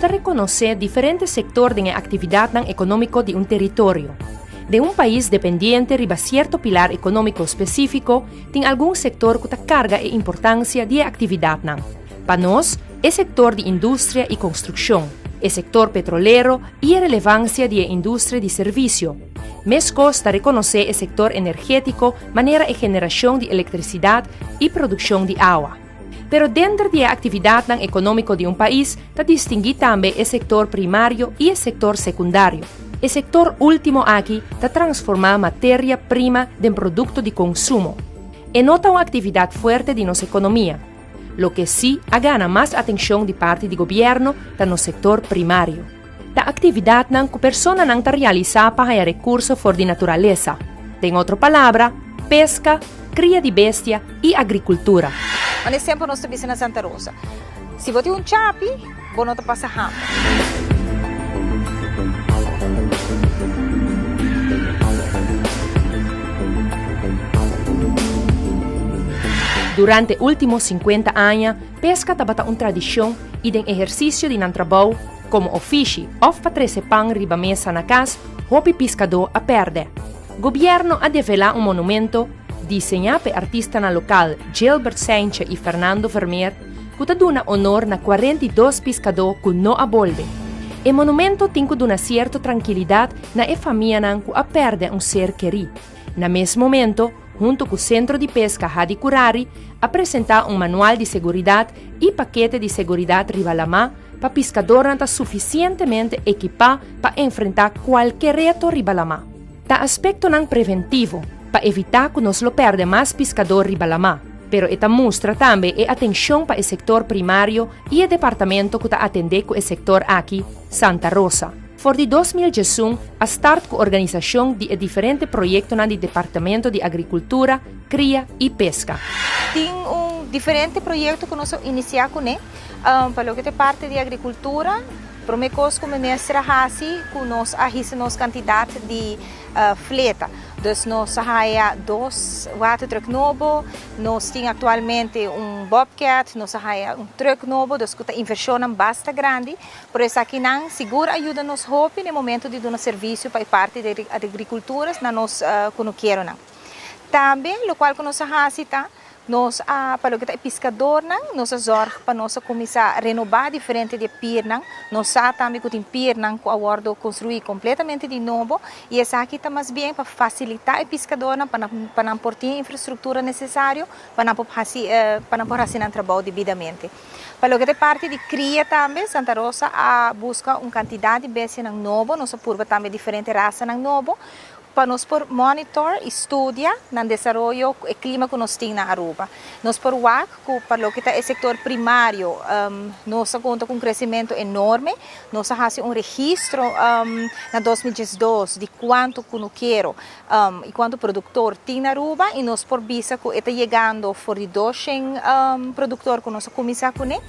rekonosé diferente sektor den e aktividatnan ekonómiko di un teritorio. Den un pais dependiente riba sierto pilar ekonómiko spesífiko, tin algun sektor ku ta karga e importansia di e aktividatnan. Pa nos, e sektor di industria i konstrukshon, e sektor petrolero i e relevansia di e industria di servisio. Meskos ta rekonosé e sektor energétiko manera e generashon di elektrisidat i produkshon di awa. Pero denter di e aktividatnan ekonómiko di un pais ta distinguí tambe e sektor primario i e sektor sekundario. E sektor último aki ta transformá materia prima den produkto di konsumo. E no ta un aktividat fuerte di nos ekonomia. Loke sí a gana mas atenshon di parti di gobièrnu ta nos sektor primario. Ta aktividatnan ku personanan ta realisá pa haña rekurso for di naturalesa. Den otro palabra, peska, kria di bestia i agrikultura. Un ehempel nos ta bisa na Santa Rosa, si bo tin un chapi, bo no ta pasa hamber. Durante último 50 aña, pesca tabata un tradicion y den ehercicio di nan trabou, como ofishi of pa trece pan riba mesa na cas, hopi piscadó a perde. Gobierno a devela un monumento, diseñá p'e artistanan local Gilbert Seintje y Fernando Vermeer, ku ta duna honor na 42 piskadó ku no a bolbe. E monumento tin ku duna sierto trankilidat na e famianan ku a pèrdè un ser kerí. Na mes momento, huntu ku Sentro di Peska Hadicurari a presentá un manual di seguridat i pakete di seguridat riba lamá pa piskadornan ta sufisientemente ekipá pa enfrentá kualke reto riba lamá. Ta aspektonan preventivo pa evitá ku nos lo pèrdè mas piskador riba lamá. Pero e ta mustra tambe e atenshon pa e sektor primario i e departamento ku ta atendé ku e sektor aki, Santa Rosa. For di 2011 a start ku organisashon di e diferente proyektonan di Departamento di Agrikultura, Kria i Peska. Tin un diferente proyekto ku nos a inisiá kuné pa loke ta e parti di agrikultura. Promé kos ku minister a hasi ku nos a hisa nos kantidat di fleta. Dus nos a haya dos watertruck nobo, nos tin aktualmente un bobcat, nos a haya un truck nobo, dus ku ta invershonnan basta grandi, pero esakinan sigur a yuda nos hopi na e momento di duna servisio pa e parti di agrikultura na nos kunukeronan. Tambe lokual ku nos a hasi ta Nos a, pa loke ta e piskadornan, nos a zòrg pa nos a kuminsá renobá diferente di e pirnan. Nos sa tambe ku tin pirnan ku a wòrdu konstruí kompletamente di nobo i esaki ta mas bien pa fasilitá e piskadornan pa nan pa nan por tin e infrastruktura nesesario pa nan por hasi pa nan por hasi nan trabou debidamente. Pa loke ta e parti di kria tambe, Santa Rosa a buska un kantidat di bestianan nobo, nos a purba tambe diferente rasanan nobo Pa nos por monitor y studia nan desaroyo cu e clima cu nos tin na Aruba. Nos por wak cu pa loke ta e sector primario nos a conta cu un crecimento enorme. Nos a haci un registro na 2012 di cuanto cunukero y cuanto productor tin na Aruba y nos por bisa cu e ta yegando for di 200 productor cu nos a cuminsa cune.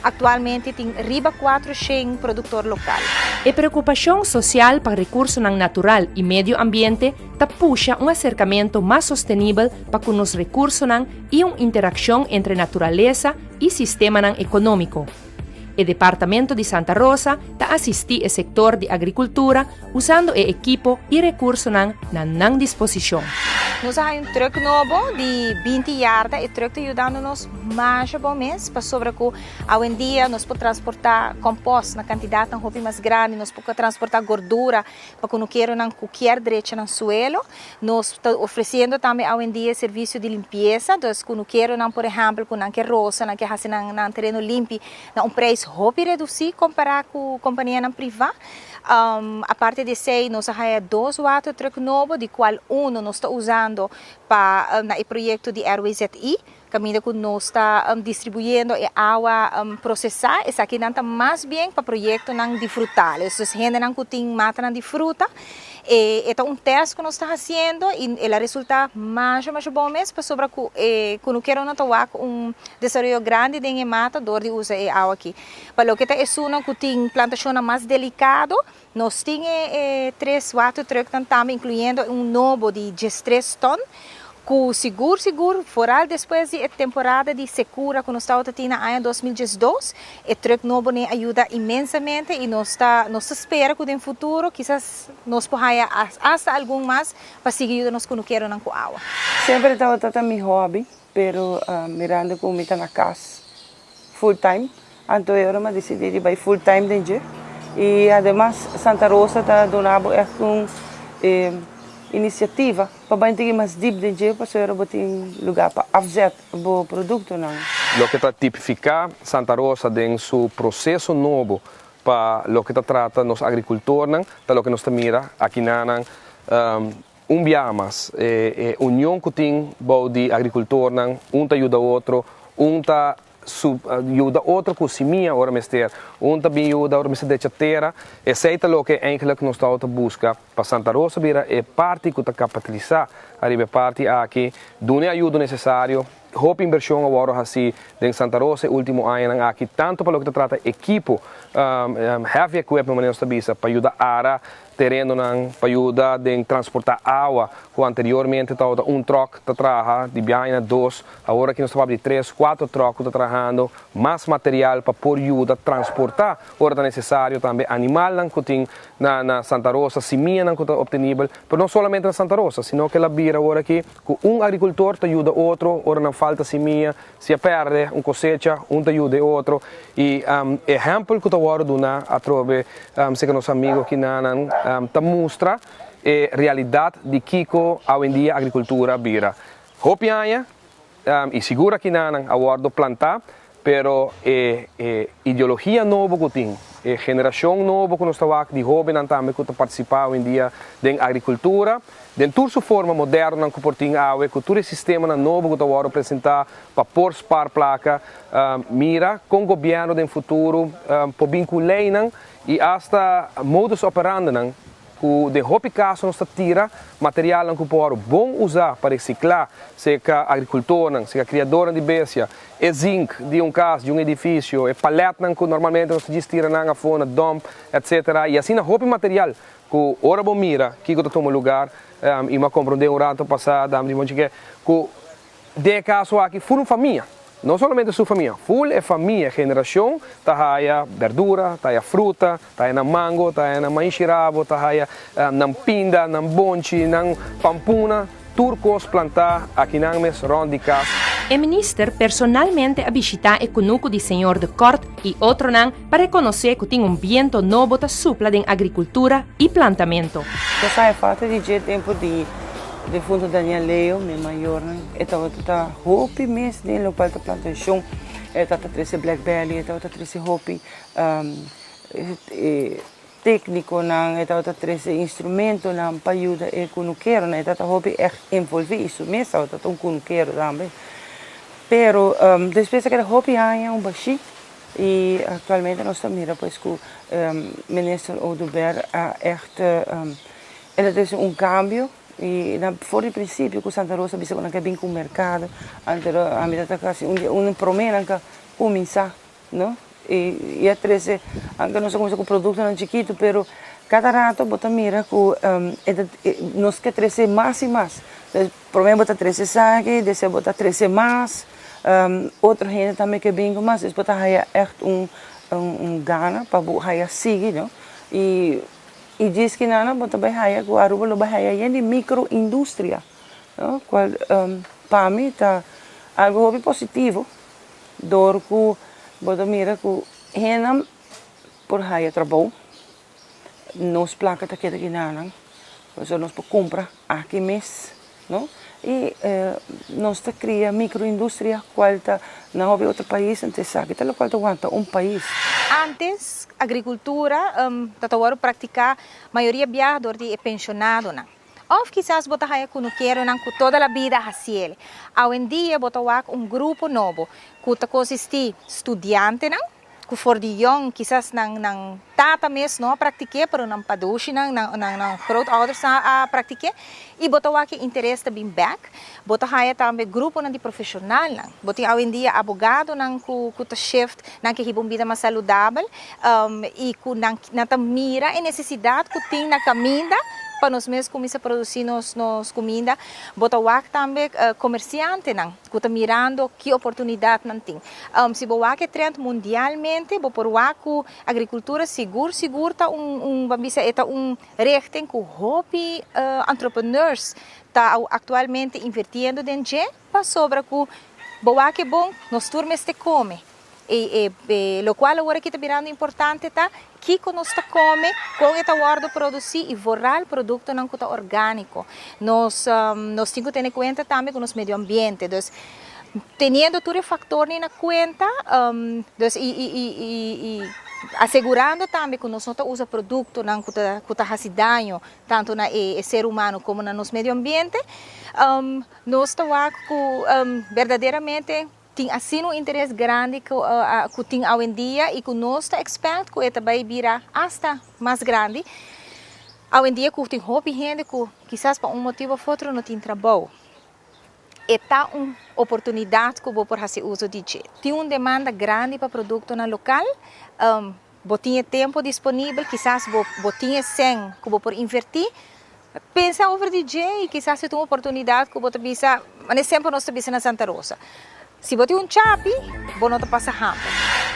Actualmente tin riba 400 productor local. E preocupacion social pa recursonan natural y medio ambiente ta pusha un acercamento mas sostenibel pa cu nos recursonan y un interaccion entre naturalesa y sistemanan economico. E departamento di Santa Rosa ta asisti e sector di agricultura usando e ekipo i rekursonan na nan disposishon. Nos a haña un truck nobo di 20 yarda. E truck ta yudando nos masha bon mes pasobra ku awendia nos por transportá kompost na kantidatnan hopi mas grandi, nos por transportá gordura pa kunukeronan ku kier drecha nan suelo. Nos ta ofresiendo tambe awendia e servisio di limpiesa, dus kunukeronan por ehèmpel ku nan ke rosa, nan ke hasi nan tereno limpi na un preis hopi redusí kompará ku kompanianan privá. Aparte di esei nos a haya dos watertruck nobo di cual uno nos ta usando pa na e proyecto di RWZI caminda cu nos ta distribuyendo e awa procesa. Esakinan ta mas bien pa proyectonan di frutales, dus hendenan cu tin matanan di fruta. E ta un test cu nos ta haciendo y el a resulta masha masha bon mes pasobra cu e cunukeronan ta wak un desaroyo grandi den e mata door di usa e awa aki. Pa loke ta esunnan ku tin plantashonnan mas delikado, nos tin e tres watertrucknan tambe, inkluyendo un nobo di 13 ton. Ku sigur sigur, vooral despues di temporada di sekura ku nos tabatin na aña 2012, e truck nobo nan a yuda inmensamente i nos ta spera ku den futuro kisas nos por hasta algun mas pa sigui yuda nos kunukeronan ku awa. Semper tabata mi hobby, pero mirando ku mi ta na kas full time, anto mi a disidí di bai full time den. I ademas Santa Rosa ta dunando echt un inisiativa pa bai mas diep den, pa bo tin lugá pa afzet bo produktonan. Loke ta tipifiká Santa Rosa den su proseso nobo pa loke ta trata nos agrikultornan, ta loke nos ta mira aki na un biaha mas, union ku tin bou di agrikultornan, un ta yuda otro, un ta yuda otro ku simia ora mester, un ta bin yuda ora mester drecha tera. Esei ta loke eigenlijk nos ta buska pa Santa Rosa bira e parti ku ta kapitalisá ariba e parti aki, duna ayudo nesesario. Hopi invershon awor asina den Santa Rosa último aña aki, tantu pa loke ta trata ekipo, heavy equipment, manera nos bisa, pa yuda ara terenonan, pa yuda den transportá awa, ku anteriormente tabata un truck ta traha, di biaha dos, awor aki nos ta di tres, kuater truck ta trahando, mas material pa por yuda transportá ora ta nesesario tambe animalnan ku tin na Santa Rosa, simianan ku ta optenibel, pero no solamente na Santa Rosa, sino ku el a bira awor aki ku un agrikultor ta yuda otro, ora nan falta simia, si a pèrdè un kosecha, un ta yuda otro. I ehèmpel ku ta wòrdu duná atrobe serka nos amigu aki nan ta mustra e realidat di kiko awendia agrikultura a bira. Hopi aña i sigur aki nan a wòrdu plantá, pero e ideologia nobo ku tin, e generashon nobo ku nos ta di hóbennan tambe ku ta partisipá awendia den agrikultura, den tur su forma moderno ku por tin awe, ku tur sistema nobo ku ta wòrdu presentá pa por spar plaka, mira ku gobièrnu den futuro por bin ku leinan i hasta modus operandi nan ku den hopi kaso nos ta tira material ku por bon usa pa resiklá, sea agrikultor, sea kriadó di bestia, e zink di un kas, di un edifisio, e palet ku normalmente nos ta tira na afó, dump, etc. I asina hopi material ku ora bo mira ku ta tuma lugá i m'a komprondé un ratu pasá di ku ku den kaso aki full un famia, no solamente su famia, full e famia, generashon, ta haya berdura, ta haya fruta, ta haya mango, ta haya maishi rabo, ta haya nan pinda, nan bonchi, nan pampuna, tur kos plantá aki nan mes rònt di kas. E minister personalmente a bishitá e kunuku di señor de Kort i otronan pa rekonosé ku tin un bientu nobo ta supla den agrikultura i plantamentu. Esei ta falta di tempu di defuntu Daniel Leo, mi mayor, e tabata hopi mes den loke ta plantashon, e tabata trese blackberry, e tabata trese hopi téknikonan, e tabata trese instrumentonan pa yuda e kunukeronan, e tabata hopi echt envolví, su mes tabata un kunukero tambe. Pero despues a keda hopi aña un bashí i aktualmente nos ta mira pues ku minister Oduber a echt el a trese un kambio i for di prinsipio ku Santa Rosa bisa ku nan ke bin ku merkado, anto ami ta kasi un promé ku kuminsá, no? I a trese, aunke nos a kuminsá ku produktonan chikitu, pero kada ratu bo ta mira ku nos ke trese mas i mas. Promé bo ta trese esaki, despues bo ta trese mas, otro hende tambe ke bin ku mas, despues bo ta haya echt un gana pa bo haya sigui, no? I djis ku nan bo ta bai haya ku Aruba lo bai haya yen di microindustria, no? Kual pa mi ta algo hopi positivo, dor ku bo ta mira ku hende por haya trabou, nos plaka ta keda akinan, pasobra nos por kumpra aki mes, no? I nos ta kria microindustria kual ta na hopi otro pais, anto esaki ta lokual ta wanta un pais. Antes, agrikultura tabata wòrdu praktiká mayoria biaha dor di penshonadonan. Òf kisas bo ta haya kunukeronan ku toda la bida a hasié. Awendia bo ta wak un grupo nobo ku ta konsistí studiantenan, ku for di yòn kisas nan tata mes no a praktik'é, pero nan padushinan, nan grootouders a praktik'é. I bo ta wak e interes ta bin bèk. Bo ta haya tambe gruponan di profeshonalnan. Bo tin awendia abogadonan ku ta shift, nan ke hiba un bida mas saludabel i ku nan ta mira e nesesidat ku tin na kaminda. Pa nos mes cuminsa produci nos cuminda. Bo ta wak tambe comerciantenan cu ta mirando ki oportunidad nan tin. Si bo wak e trend mundialmente, bo por wak cu agricultura sigur sigur ta un, ban bisa, e ta un richting cu hopi entrepreneurs ta actualmente invirtiendo den dje, pasobra cu bo wak e bon, nos tur mester come. E locual awor aki ta birando importante ta kico nos ta come, con e ta wordo produci y vooral productonan cu ta organico. Nos tin cu tene cuenta tambe cu nos medio ambiente. Dus teniendo tur e factornan na cuenta, dus y asegurando tambe cu nos no ta usa productonan cu ta haci daño tanto na e ser humano como na nos medio ambiente, nos ta wak cu berdaderamente tin asina un interes grandi cu tin awendia y cu nos ta expect cu e ta bay bira hasta mas grandi. Awendia cu tin hopi hende cu kisas pa un motibo of otro no tin trabou. E ta un oportunidad cu bo por haci uso di dje. Tin un demanda grandi pa productonan local, bo tin tempo disponibel, kisas bo tin cen cu bo por inverti, pensa over di dje y kisas tin un oportunidad cu bo ta bisa, mas semper nos ta bisa na Santa Rosa. Si bo tin un chapi, bo no ta pasa hamber.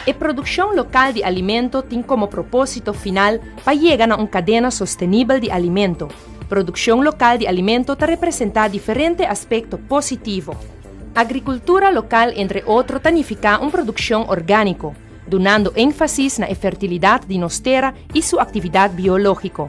E produccion local di alimento tin como proposito final pa yega na un cadena sostenibel di alimento. Produccion local di alimento ta representa diferente aspecto positivo. Agricultura local, entre otro, ta significa un produccion organico, dunando enfasis na fertilidad di nos tera y su actividad biologico.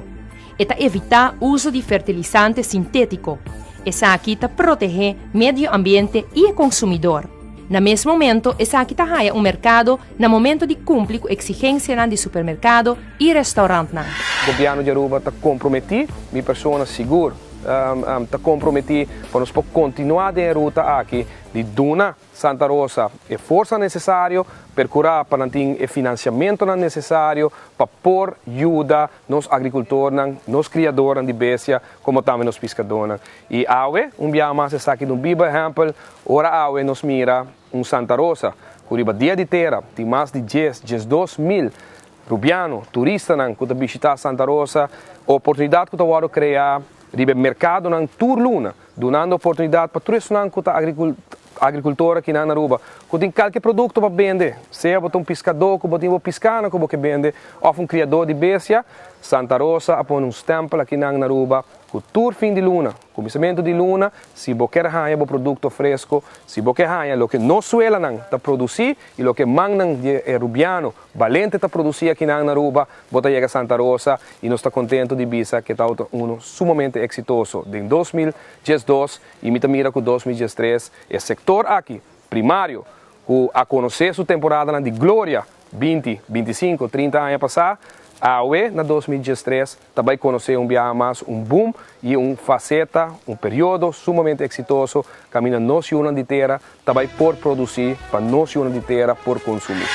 E ta evita uso di fertilisante sintetico. Esaki ta protege medio ambiente y e consumidor. Na mes momento, esaki ta haya un mercado na momento di cumpli cu exigencianan di supermercado y restaurantnan. Gobierno di Aruba ta comprometi, mi persona sigur ta comprometi pa nos continua e ruta aki di duna Santa Rosa e forsa necesario, percura pa tin e financiamento necesario pa por yuda nos agricultornan, nos criadornan di bestia, como tambe nos piscadornan. Y awe, un biaha mas esaki un biba ehempel, ora awe nos mira un Santa Rosa, cu riba Dia di Tera, tin mas di 10, 12 mil rubiano, turistanan cu ta bishita Santa Rosa, oportunidad cu ta wordo crea riba mercadonan tur luna, dunando oportunidad pa turistanan cu ta agricultor aki na Aruba, cu tin cualkier producto pa bende, sea bo ta un piscador, cu bo tin pisca cu bo kier bende, of un criador di bestia, Santa Rosa a pone un stempel aki na Aruba, cu tur fin di luna, cuminsamento di luna, si bo kier haya bo producto fresco, si bo kier haya loke nos suelanan ta produci y loke mannan di rubiano balente ta produci aki na Aruba, bo ta yega Santa Rosa y nos ta contento di bisa cu ta uno sumamente exitoso. Den 2012 y mi ta mira cu 2013, e sector aki, primario, cu a conoce su temporada di gloria 20, 25, 30 aña pasa, awe na 2013 tambe a conoce un biaha mas un boom y un faceta, un periodo sumamente exitoso, caminda nos yiunan di tera tambe por produci pa nos yiunan di tera por consumi.